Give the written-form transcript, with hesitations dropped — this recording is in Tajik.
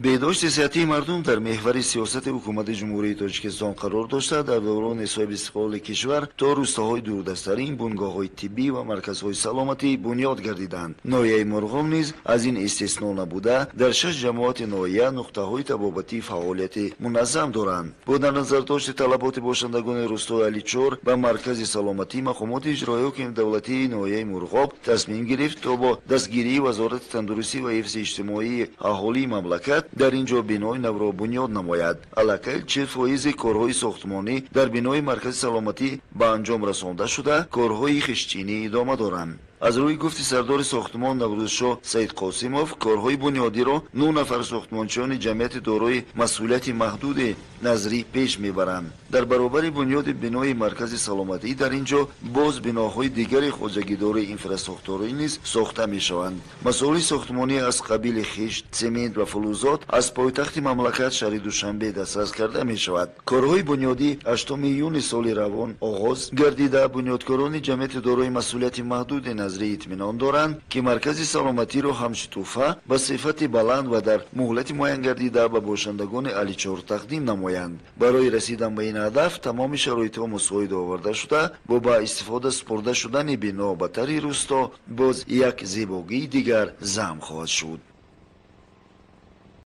Беҳдошти сиҳатии мардум дар меҳвари сиёсати ҳукумати Ҷумҳурии Тоҷикистон қарор дошта, дар даврони соҳиби истиқлоли кишвар то рӯстаҳои дурдасттарин бунгоҳҳои тиббӣ ва марказҳои саломатӣ бунёд гардиданд. Ноҳияи Мурғоб низ аз ин истисно набуда, дар шаш ҷамоати ноҳия нуқтаҳои табобатӣ фаъолияти муназзам доранд. Бо дар назардошти талаботи бошандагони рӯстои Аличор ба маркази саломатӣ, мақомоти иҷроияи ҳокими давлатии ноҳияи Мурғоб тасмим гирифт, то бо дастгирии Вазорати тандурустӣ ва ҳифзи иҷтимоии аҳолии мамлакат дар ин ҷо бинои навро бунёд намояд. Аллакай 40 фоизи корҳои сохтмонӣ дар бинои маркази саломатӣ ба анҷом расонда шуда, корҳои хиштчинӣ идома доранд. Аз рӯи гуфти сардори сохтмон Наврӯзшоҳ Саидқосимов, корҳои бунёдиро нӯ нафар сохтмончиёни ҷамъияти дорои масъулияти маҳдуди «Назрӣ» пеш мебаранд. Дар баробари бунёди бинои маркази саломатӣ дар ин ҷо боз биноҳои дигари хоҷагидории инфрасохторӣ низ сохта мешаванд. Масолеҳи сохтмонӣ аз қабили хишт, семент ва фулузот аз пойтахти мамлакат, шаҳри Душанбе, дастрас карда мешавад. Корҳои бунёдӣ 8 июни соли равон оғоз гардида, бунёдкорони ҷамъияти дорои масъулияти маҳдуди «Назрӣ» итминон доранд, ки маркази саломатиро ҳамчун тӯҳфа ба сифати баланд ва дар муҳлати муайянгардида ба бошандагони Аличор тақдим намоянд. Барои расидан ба ин ҳадаф тамоми шароитҳо мусоид оварда шуда, бо ба истифода супурда шудани бино ба тарҳи рӯсто боз як зебогии дигар зам хоҳад шуд.